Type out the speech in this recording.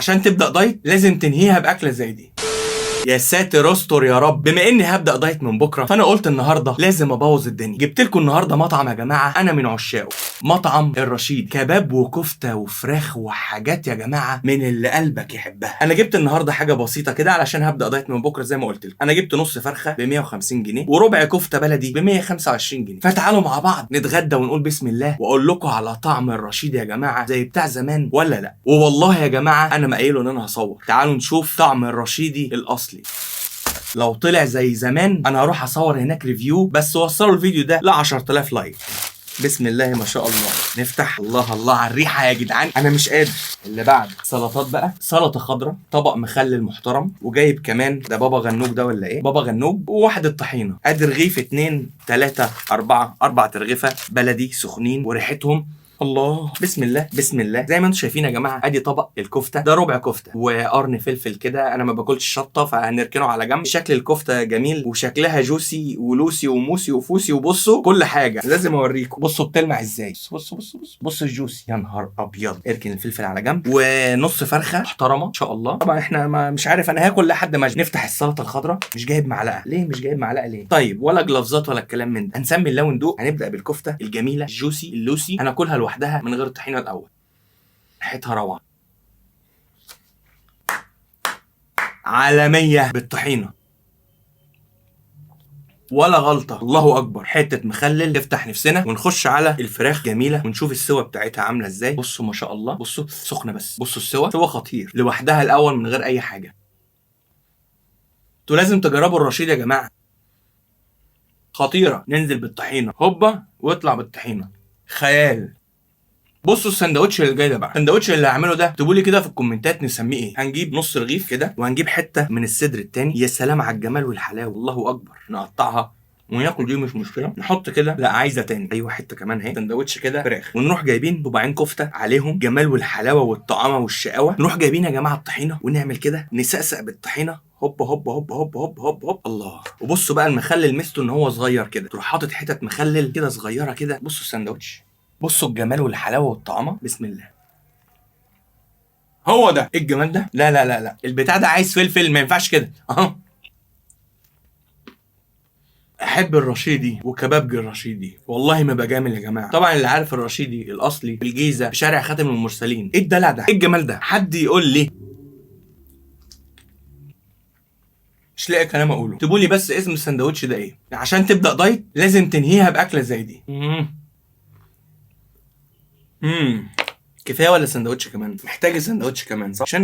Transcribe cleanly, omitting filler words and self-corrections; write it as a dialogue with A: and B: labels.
A: عشان تبدا دايت لازم تنهيها باكله زي دي. يا ساتر استر يا رب. بما اني هبدا دايت من بكره، فانا قلت النهارده لازم ابوظ الدنيا. جبت لكم النهارده مطعم يا جماعة انا من عشاقه، مطعم الرشيد، كباب وكفته وفراخ وحاجات يا جماعة من اللي قلبك يحبها. انا جبت النهارده حاجة بسيطة كده علشان هبدا دايت من بكره زي ما قلت لكم. انا جبت نص فرخة ب 150 جنيه وربع كفته بلدي ب 125 جنيه. فتعالوا مع بعض نتغدى ونقول بسم الله، واقول لكم على طعم الرشيد يا جماعة زي بتاع زمان ولا لا. ووالله يا جماعة انا ما قايله ان انا هصور. تعالوا نشوف طعم الرشيدي الاصلي. لو طلع زي زمان انا هروح اصور هناك review، بس وصلوا الفيديو ده ل 10000 like. بسم الله ما شاء الله. نفتح. الله الله على الريحة يا جدعان، انا مش قادر. اللي بعد سلطات بقى، سلطة خضراء، طبق مخلل محترم، وجايب كمان ده بابا غنوج ده ولا ايه؟ بابا غنوج، وواحدة طحينه. ادي رغيف 2 3 4، 4 ترغيفه بلدي سخنين وريحتهم الله. بسم الله بسم الله. زي ما انتم شايفين يا جماعة ادي طبق الكفتة، ده ربع كفته وقرن فلفل كده، انا ما باكلش شطه فهنركنه على جنب. شكل الكفتة جميل وشكلها juicy ولوسي وموسي وفوسي، وبصوا كل حاجة لازم اوريكم. بصوا بتلمع ازاي، بصوا بصوا بصوا بصوا ال juicy، يا نهار ابيض. اركن الفلفل على جنب، ونص فرخة محترمه ان شاء الله. طبعا احنا ما مش عارف انا هاكل لحد ما نفتح السلطة الخضراء. مش جايب معلقه ليه؟ مش جايب معلقه ليه؟ طيب ولا جلافزات ولا الكلام من ده. هنسمي الله وندوق. هنبدا بالكفته الجميلة ال juicy اللوسي، هناكلها لوحدها من غير طحينه الاول. ريحتها روعه عالمية بالطحينه ولا غلطه. الله اكبر. حتة مخلل تفتح نفسنا، ونخش على الفراخ جميلة ونشوف السوا بتاعتها عامله ازاي. بصوا ما شاء الله، بصوا سخنة بس، بصوا السوا، سوا خطير لوحدها الاول من غير اي حاجة. انتوا لازم تجربوا الرشيد يا جماعة، خطيرة. ننزل بالطحينه هوبا واطلع بالطحينه، خيال. بصوا السندوتش اللي جاي ده بقى، السندوتش اللي هعمله ده اكتبوا لي كده في الكومنتات نسميه ايه. هنجيب نص رغيف كده، وهنجيب حتة من الصدر التاني. يا سلام على الجمال والحلاوه، الله اكبر. نقطعها وناكل، دي مش مشكلة. نحط كده، لا عايزه تاني، ايوه حتة كمان اهي، سندوتش كده فراخ. ونروح جايبين صباعين كفته عليهم جمال والحلاوه والطعامه والشقاوة. نروح جايبين يا جماعة الطحينه ونعمل كده، نسقسق بالطحينه، هوب هوب هوب هوب هوب هوب هوب. الله. وبصوا بقى المخلل ميزته ان هو صغير كده، تروح حاطط حتت مخلل كده صغيرة كده. بصوا السندوتش، بصوا الجمال والحلاوه والطعامه. بسم الله. هو ده ايه الجمال ده؟ لا لا لا لا، البتاع ده عايز فلفل، ما ينفعش كده اهو. احب الرشيدي وكبابجي الرشيدي، والله ما بجامل يا جماعة. طبعا اللي عارف الرشيدي الاصلي في الجيزة في شارع خاتم المرسلين. ايه الدلع ده؟ ايه الجمال ده؟ حد يقول لي، مش لاقي كلام اقوله. اكتبوا لي بس اسم السندوتش ده ايه. عشان تبدا دايت لازم تنهيها باكله زي دي. كفاية ولا سندوتش كمان؟ محتاج سندوتش كمان صح؟ عشان